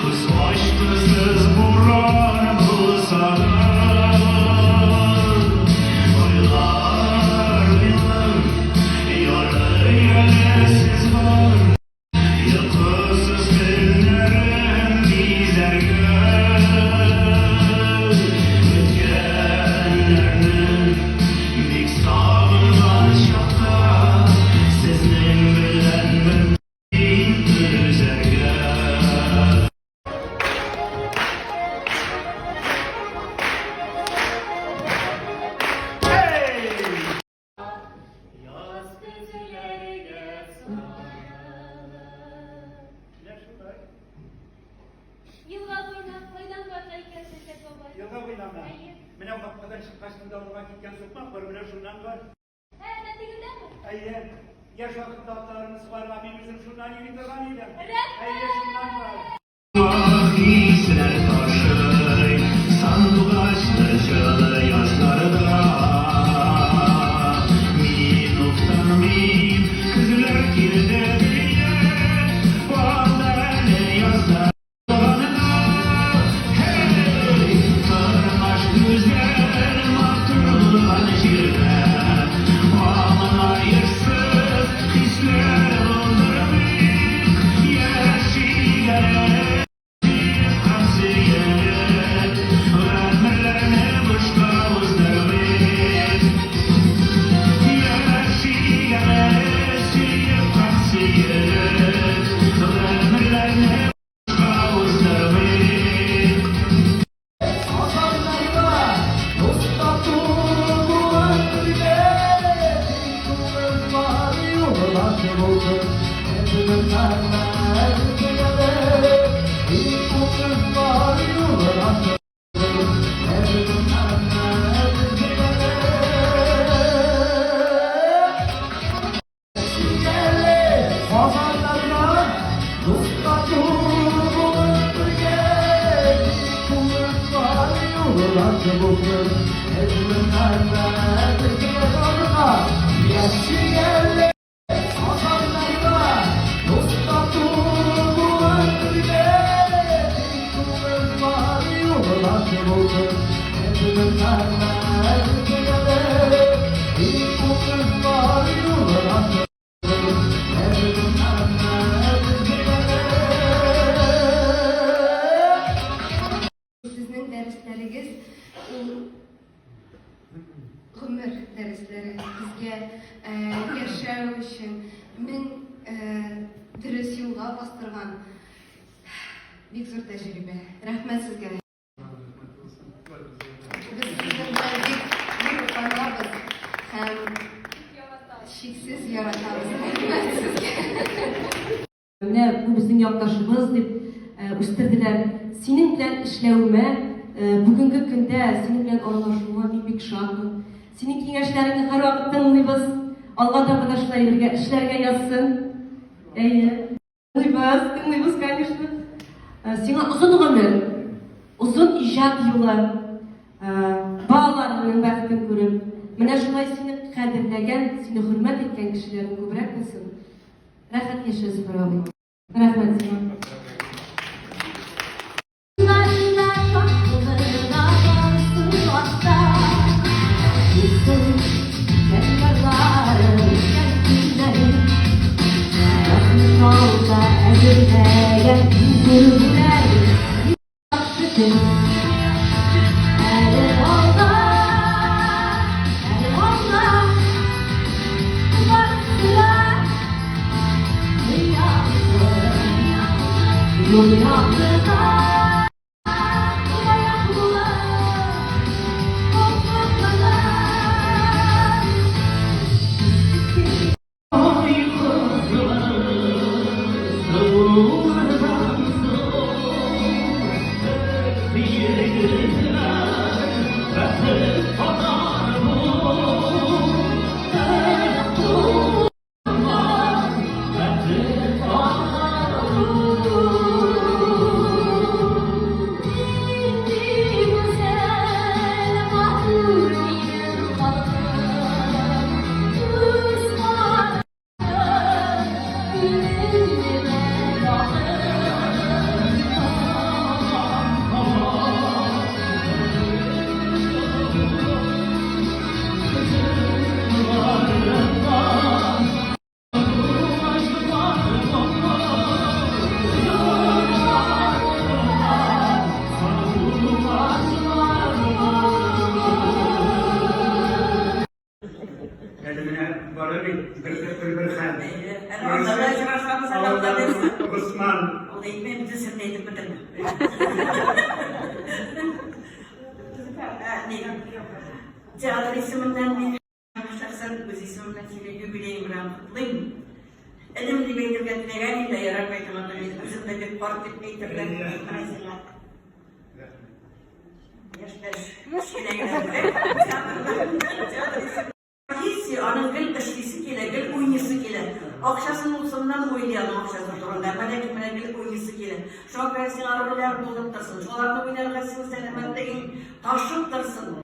Күз ачкысыз буран булса да, Айлар, еллар, ярый әле сез бар, Йокысыз төннәрем бизәргә. Үткәннәрне бик сагынган чакта, Сезнең белән мөмкин түзәргә. Яз көзләргә салып. Менә шулай. Елга буена кайдан барырга икән, Шәүкәт бабай? Елга буенамы? Әйе. Менә капкадан чыккач монда уңга киткән сукмак бар, менә шуннан бар. Ә, әнә тегендәме? Әйе. Яшь вакытта атларны сугарга мин үзем шуннан йөри торган идем. Рәхмәт! Әйе, шуннан бар. Хисләр ташый сандугачлы җылы язларда. Мин уфтанмыйм, көзләр килде диеп, калды әле язда янына. Һей! Тормыш гүзәл, матур булган җирдә, Алма-ерсыз хисләр булдырмыйк, яшик әле. Сөеп, гомерләрне бушка уздырмыйк. Яшик әле, сөеп һәм сөеп, гомерләрне бушка уздырмыйк. Казаннарда дус-тату булып бергә, Тик күңел бар юллашы булсын. Безнең хәлләр киләле, Тик күңел бар юллашы булсын. Безнең хәлләр киләле. Сөйләле Казаннарда дус-тату булып бергә, Тик күңел бар юллашы булсын. Безнең хәлләр киләле. Яшик әле Казаннарда дус-тату булып бергә, Тик күңел бар юллашы булсын. Безнең хәлләр киләле, Тик күңел бар юллашы булсын. Безнең хәлләр киләле. Сезнең дәресләрегез ул гомер дәресләре безгә яшәү өчен мең дөрес юлга бастырган бик зур тәҗрибә. Рәхмәт сезгә. Без сезнең белән бик горурланабыз һәм чиксез яратабыз. Рәхмәт сезгә. Менә бу безнең якташыбыз дип үстерделәр. Синең белән эшләвемә, бүгенге көндә синең белән аралашуыма мин бик шатмын. Синең киңәшләреңне һәрвакыт тыңлыйбыз. Алга таба да шулай бергә эшләргә язсын. Әйе. Тыңлыйбыз, тыңлыйбыз, конечно. Сиңа озын гомер, озын иҗат юлы, балаларыңның бәхетен күреп, менә шулай сине кадерләгән, сине хөрмәт иткән кешеләрнең күбрәк булсын. Рәхәт яшә, Зөфәр абый. Рәхмәт сиңа. Әле алда, әле алда, барысы да юл яктыда. Аяклы офыкларда. Ай кызлар, сылулардан соң, Егетләр, бәхет татар бул. Бәхет татар бул. Күңелемә якын. Әле менә бара бит бер бер бер хәл. Әле анда да очрашабыз, әле анда да. Госман. Ул әйтмәй, бөтен серне әйтеп бетермә. Театр исеменнән мин шәхсән үз исемемнән сине юбилеең белән котлыйм. Энем дип әйтергә теләгән инде, ярар бәлкем аны мин үзем дә бик карт дип әйтерләр. Менә сиңа. Яшьтәш. Кечкенә генә. Театр исеме. Профессия, аның гел эшлисе килә, гел уйныйсы килә. Акчасын ул соңыннан уйлый аның акчасы турында, әмма ләкин менә гел уйныйсы килә. Шуңа күрә сиңа рольләр булып торсын, шуларны уйнарга синең сәламәтлегең ташып торсын.